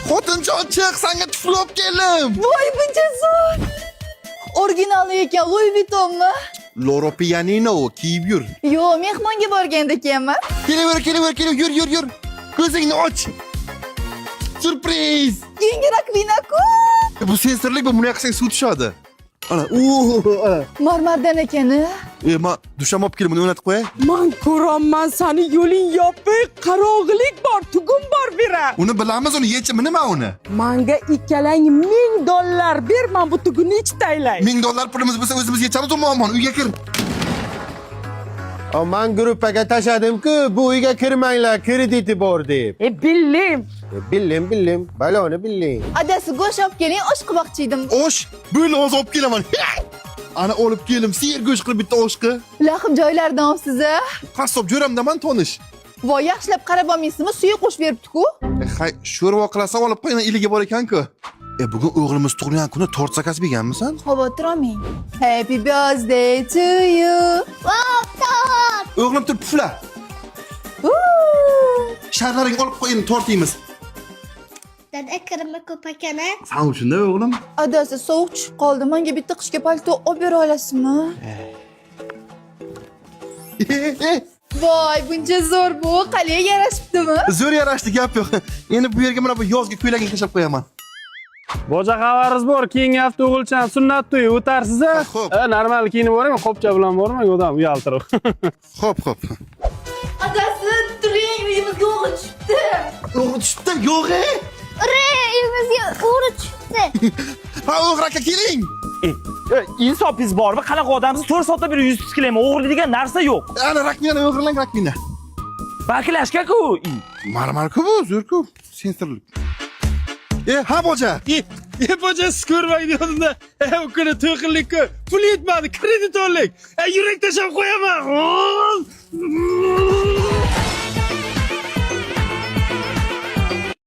Xotinjon, chiq, sanga tufli olib keldim. Voy, buncha zo'r. Originali ekan, Louis Vuittonmi? Loro Pianino, kiyib yur. Yo'q, mehmonga borganda kiyaman. Kelaver, kelaver, kelaver, yur, yur, yur. Ko'zingni och. Syurpriz! Keyingi rakvina-ku. Bu sensorlik bu, buni qilsang suv tushadi. Ana, u, ana. Marmardan ekan. E, ma dushanba olib kelib buni o'rnatib qo'yay. Man ko'rolman sani, yo'ling yopiq, qarog'lik bor, tugun bor, bera. Uni bilamiz, uni yechimi nima uni? Manga ikkalang 1000 dollar ber, man bu tugunni ichtaylay. 1000 dollar pulimiz bo'lsa, o'zimiz yechamiz u muammoni. Uyga kir. Man gruppaga tashladim-ku, bu uyga kirmanglar, krediti bor deb. E, bildim. E, bildim, bildim. Baloni bildim. Adasi, go'sht olib keling, osh qilmoqchi edim. Osh, bo'ldi, hozir olib kelaman. Ana, olib keldim. Sir go'sht qilib bitta osh qil. Lahm joylaridan olibsiz a? Qassob jo'ramdaman, tonish. Voy, yaxshilab qarab olmaysizmi? Suyi qo'shib beribdi-ku. E, hay, sho'rva qilasan, olib qo'y, iligi bor ekan-ku. E, bugun o'g'limiz tug'ilgan kuni, tort заказ berganmisan? Xavotir olmang. Happy birthday to you. Wow, tort! O'g'lim, tur, pufla. Woo! Sharlaringni olib qo'y, endi tort yeymiz. Dada, kirimi ko'p ekan a? San uchun-da, o'g'lim. Adasi, sovuq tushib qoldi. Menga bitta qishga palto olib bera olasizmi? E, e, Voy, buncha zo'r bu. Qalay, yarashibdimi? Zo'r yarashdi, gap yo'q. Endi bu yerga mana bu yozgi ko'ylagini tashlab qo'yaman. Boja, xabaringiz bor, keyingi hafta o'g'ilchani sunnat to'yi, o'tarsiz a? Xo'p. E, normal kiyinib boring, qopcha bilan bormang, odam uyaltirib. Xo'p. Adasi, turing, uyimizga o'g'ri tushibdi. O'g'ri tushibdi, yo'q e. Ure, uyimizga o'g'ri tushibdi. Ha, o'g'ri aka, keling. E, insofing'iz bormi? Qanaqa odamsiz? 4 soatda beri yuz tikilayman. O'g'ri degan narsa yo'q. Ana rakmina, o'g'irlang rakmina. Baklashka-ku. Marmar-ku bu, zo'r-ku. Sensorlik. E, ha, boja. E, boja, siz ko'rmang deyordimda. E, u kuni to'y qildik-ku. Pul yetmadi, kreditorlik. E, yurak tashlab qo'yaman.